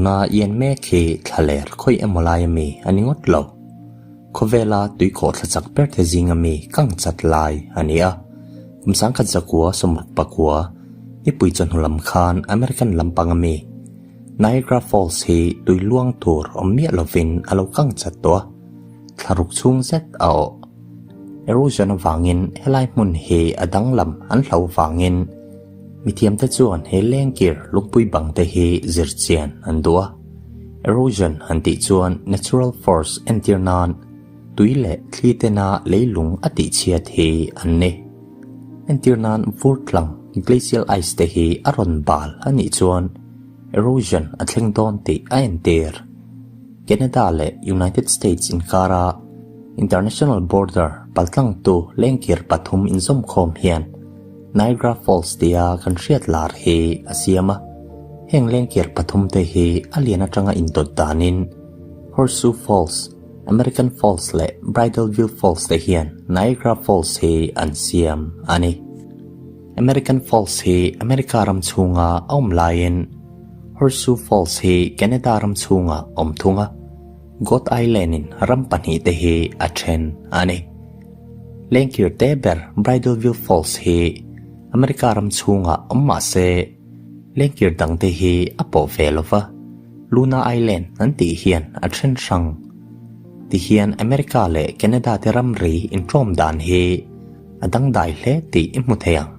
Tuna i en mek hi thlaler khawi emaw lai ami a ni ngawt lo. Khawvela tuikhawh thla chak ber te zing ami kang chat lai a ni a. Kum sangkhat zakua sawmruk pakua nipui chawhnu lam khan American lampang ami Niagara Falls hi tui luang tur awm miah lovin a lo kang chat tawh a, thlaruk chhung zet a awh. Erosion avangin helai hmun hi a danglam an hlo vangin Mithiamte chuan he lengkir lungpui bangte hi zirchian an duh a. Erosion han tih chuan natural force entir nan tui leh thli tena leilung a tihchhiat hi an ni. Entir nan vur tlang, glacial ice, te hi a rawn bal a nih chuan erosion a thleng dawn tih a entir. Canada leh United States inkara international border paltlangtu lengkir pathum inzawmkhawm hian Niagara Falls tia kan hriat lar hi a siam a, heng lengkir pathum te hi a lian atanga indawt danin Horseshoe Falls, American Falls leh Bridalveil Falls te hian Niagara Falls hi an siam a ni. American Falls hi America ram chhunga a awm laiin Horseshoe Falls hi Canada ram chhunga awm thung a, Goat Island in ram pahnih te hi a then a ni. Lengkir te ber Bridalveil Falls hi America ram chhungah awm mah se, lengkir dang te hi a pawh ve lo va, Luna Island an tih hian a then hrang. Tihian America leh Canada te ramri inṭawm dan hi a dangdai hle tih i hmu thei ang.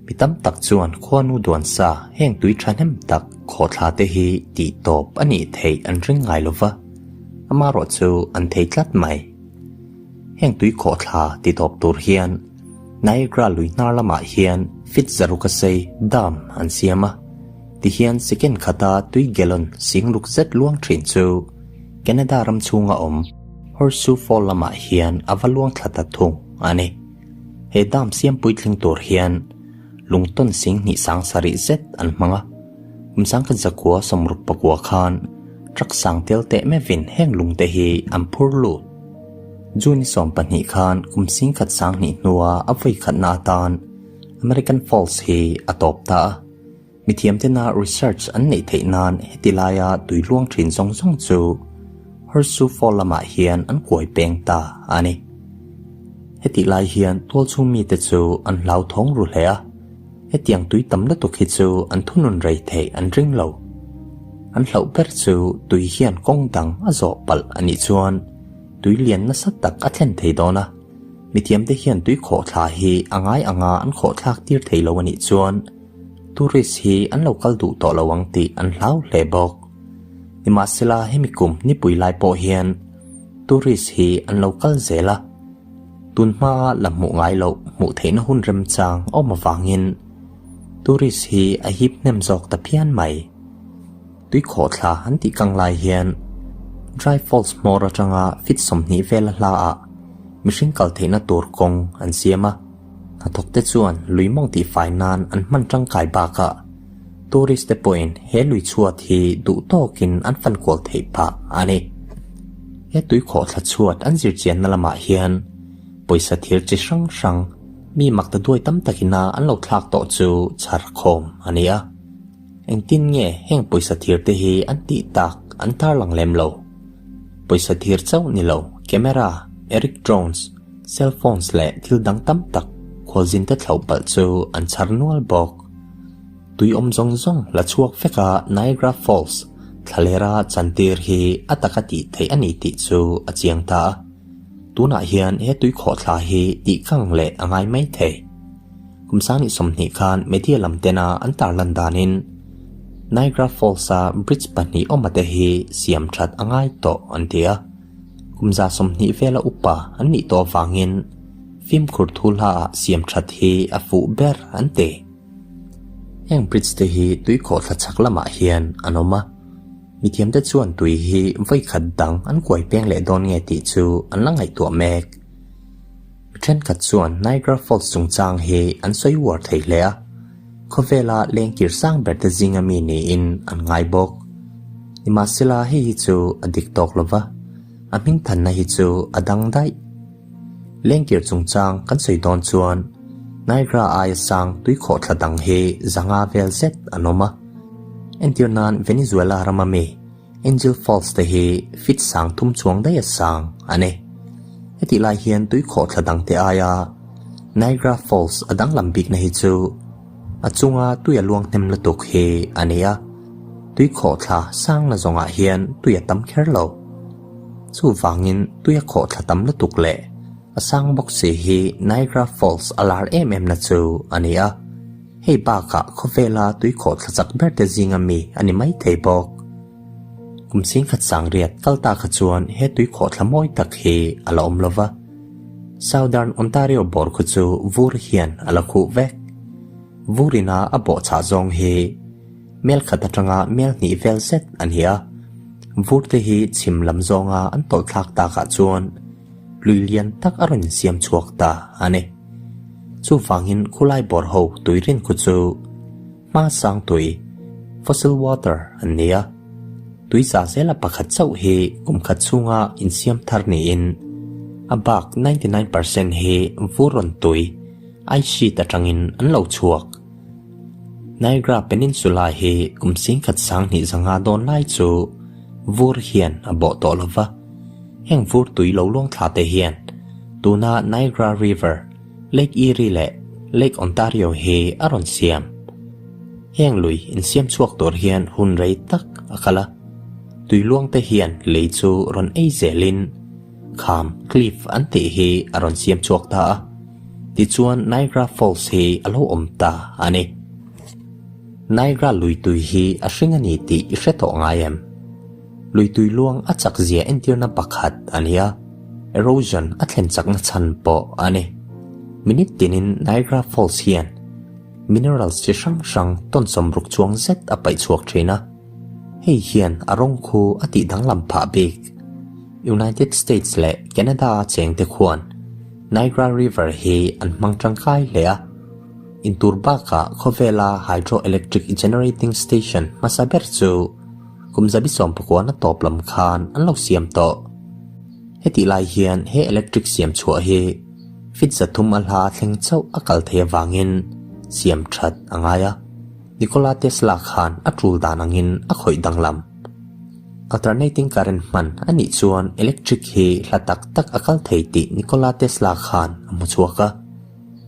Mi tam tak chuan khuanu duan sa heng tui thahnem tak khawhthla te hi tih tawp a nih theih an ring ngai lo va, amaherawh chu an thei tlat mai. Heng tui khawhthla ti tawp tur hian Niagara lui hnar lamah hian fit zaruk a sei dam an siam a, tihian second khata tui gallon sing ruk zet luang thin chu Canada ram chhunga awm Horseshoe Fall lamah hian a va luang thla ta thung a ni. He dam siam puitling tur hian lungtawn sing hnih sang sarih zet an hmang a, kum sangkhat zakua sawmruk pakua khan truck sang tel teh meuhin heng lungte hi an phur lut. June 12 khan kum singkhat sang hnih hnua a vawi khatna atan American Falls hi a tawp ta a, mithiamtena research an neih theih nan heti laia tui luang thin zawng zawng chu Horseshoe Fall lamah hian an kuai peng ta a ni. Hetih lai hian tualchhung mite chu an hlauthawng ru hle a, hetiang tui tam lutuk hi chu an thunun rei theih an ring lo. An hlauh ber chu tui hian kawng dang a zawh palh a nih chuan tui lian nasa tak a thlen thei dawn a, mithiamte hian tui khawhthla hi a ngai anga an khawhthlak tir thei lo a nih chuan tourist hi an lo kal duh tawh lo ang tih an hlau hle bawk. Nimahsela hemi kum nipui lai pawh hian tourist hi an lo kal zel a, tun hmaa la hmuh ngai loh hmuh theihna hun remchang awm avangin tourist hi a hip hnem zawk ta phian mai. Tui khawhthla an tih kang lai hian Dry Falls hmawr atanga fit 20 vela hla ah mihring kal theihna tur kawng an siam a, hnathawkte chuan lui mawng tihfai nan an hman tangkai bakah tourist te pawhin he lui chhuat hi duh tawkin an fan kual theih phah a ni. He tui khawhthla chhuat an zirchianna lamah hian pawisa thir chi hrang hrang mi makta duai tam takina an lo thlak tawh chu chhar khawm a ni a. Engtin nge heng pawisa thir te hi an tih tak an tarlang lem lo. Pawisa thir chauh ni lo, camera, Eric drones, cell phones leh thil dang tam tak khualzin te thlauh palh chu an chhar nual bawk. Tui awm zawng zawng la chhuak vek a Niagara Falls thlalera chantir hi a taka tih theih a ni tih chu a chiang ta a. Tunah hian he tui khawhthla hi tih kang leh a ngai mai thei. Kum sangni 20 khan media lam tena an tarlan danin Niagara Falls-a bridge pahnih awma te hi siam that a ngai tawh an ti a. Kum 20 vela upa an nih tawh avangin fimkhur thu hlaah siam that hi a fuh ber an ti. Heng bridge te hi tui khawhthla chhak lamah hian an awm a, mithiamte chuan tui hi vawi khat dang an kuai peng leh dawn nge tih chu an la ngaihtuah mek. Mi thenkhat chuan Niagara Falls chungchang hi an sawi uar thei hle a, khawvela lengkir sang ber te zinga mi niin an ngai bawk. Nimahsela hei hi chu a dik tawk lo va, a hmingthanna hi chu a dang daih. Lengkir chungchang kan sawi dawn chuan Niagara aia sang tui khawhthla dang hi zanga vel zet an awm a. Entir nan Venezuela rama mi Angel Falls te hi feet sang thum chuang daih a sang a ni. Hetih lai hian tui khawhthla dangte aia Niagara Falls a danglam bikna hi chu a chunga tui a luang hnem lutuk hi a ni a, tui khawhthla sangna zawngah hian tui a tam kher lo. Chuvangin tui a khawhthla tam lutuk leh a sang bawk si hi Niagara Falls a lar em em na chu a ni a. Hei bakah khawvela tui khawhthla chak ber te zinga mi a ni mai thei bawk. Kum singkhat sangriat kal ta kha chuan he tui khawhthla mawi tak hi a la awm lo va. Southern Ontario bawr khu chu vur hian a la khuh vek. Vur ina a bawh chah zawng hi mel khat atanga mel hnih vel zet a ni a. Vur te hi chhim lam zawnga an tawlh thlak takah chuan lui lian tak a rawn insiam chhuak ta a ni. Chuvangin khulai bawr ho tui rin khu chu hma sang tui, fossil water, an ni a. Tui za zela pakhat chauh hi kum khat chhunga insiam thar niin a bak 99% hi vur rawn tui, ice sheet, atangin an lo chhuak. Niagara Peninsula hi kum singkhat sang hnih zanga dawn lai chu vur hian a bawh tawh lo va. Heng vur tui lo luang thla te hian tuna Niagara River, Lake Erie leh Lake Ontario hi a rawn siam. Heng lui insiam chhuak tur hian hun rei tak a kal a, tui luang te hian lei chu rawn ei zelin kham, cliff, an tih hi a rawn siam chhuak ta a. Tichuan Niagara Falls hi a lo awm ta a ni. Niagara lui tui hi a hring a ni tih i hre tawh ngai em? Lui tui luang a chak zia entirna pakhat a ni a, erosion a thlen chakna chhan pawh a ni. Minute tinin Niagara Falls hian minerals chi hrang hrang tawn sawmruk chuang zet a paih chhuak thin a, hei hian a rawng khu a tih danglam phah bik. United States leh Canada a chengte khuan Niagara River hi an hmang tangkai hle a. Intur bakah khawvela hydroelectric generating station hmasa ber chu kum zabi sawmpakuana tawp lam khan an lo siam tawh. Hetih lai hian he electric siam chhuah hi fit 300 a hla thleng chauh a kal thei avangin siam that a ngai a, Nikola Tesla khan a tul dan angin a khawih danglam. Alternating current hman a nih chuan electric hi hla tak tak a kal thei tih Nikola Tesla khan a hmu chhuak a.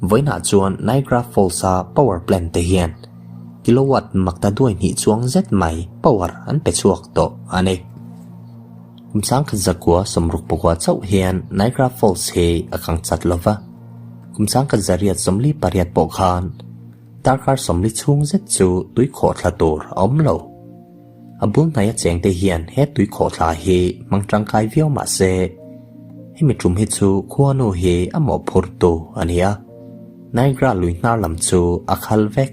Vawiinah chuan Niagara Falls-a power plant te hian kilowatt makta duai hnih chuang zet mai power an pe chhuak tawh a ni. Kum 1900 60 chauh hian Niagara Falls hi a kang chat lo va, kum 1948 pawh khan darkar 40 chhung zet chu tui khawhthla tur a awm lo. A bul hnaia chengte hian he tui khawhthla hi hmang tangkai viau mah se, hemi tum hi chu khuanu hi a mawhphurtu a ni a, Niagara lui hnar lam chu a khal vek.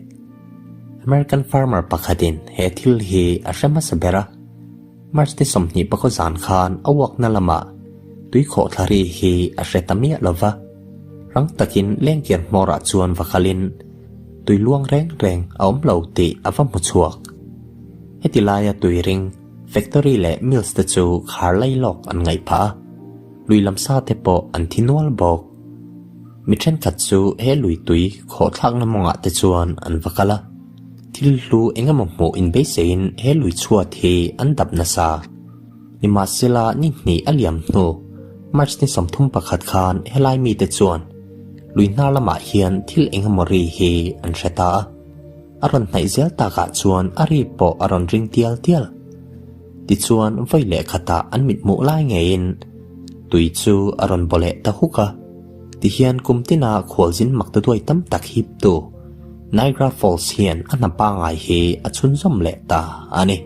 American farmer pakhatin he thil hi a hre hmasa ber a, March ni 20 pakhaw zan khan a uakna lamah tui khawhthla ri hi a hre ta miah lo va, rang takin lengkir hmawrah chuan va kalin tui luang reng reng a awm lo tih a va hmu chhuak. Heti laia tui ring, factory leh mills te chu khar lai lawk an ngaih phah a, lui lam sa te pawh an thi nual bawk. Mi thenkhat chu he lui tui khawhthlakna mawngah te chuan an va kal a, thil hlu eng emaw hmuh inbeiseiin he lui chhuat hi an dap nasa. Nimahsela ni hnih a liam hnu, March ni 31 khan helai mite chuan lui hnar lamah hian thil eng emaw ri hi an hre ta a. A rawn hnaih zel takah chuan a ri pawh a rawn ring tial tial. Tichuan vawi leh khatah an mithmuh lai ngeiin tui chu a rawn baw leh ta huk a. Tihian kum tina khualzin makta duai tam tak hiptu Niagara Falls hian a hna pangai hi a chhunzawm leh ta a ni.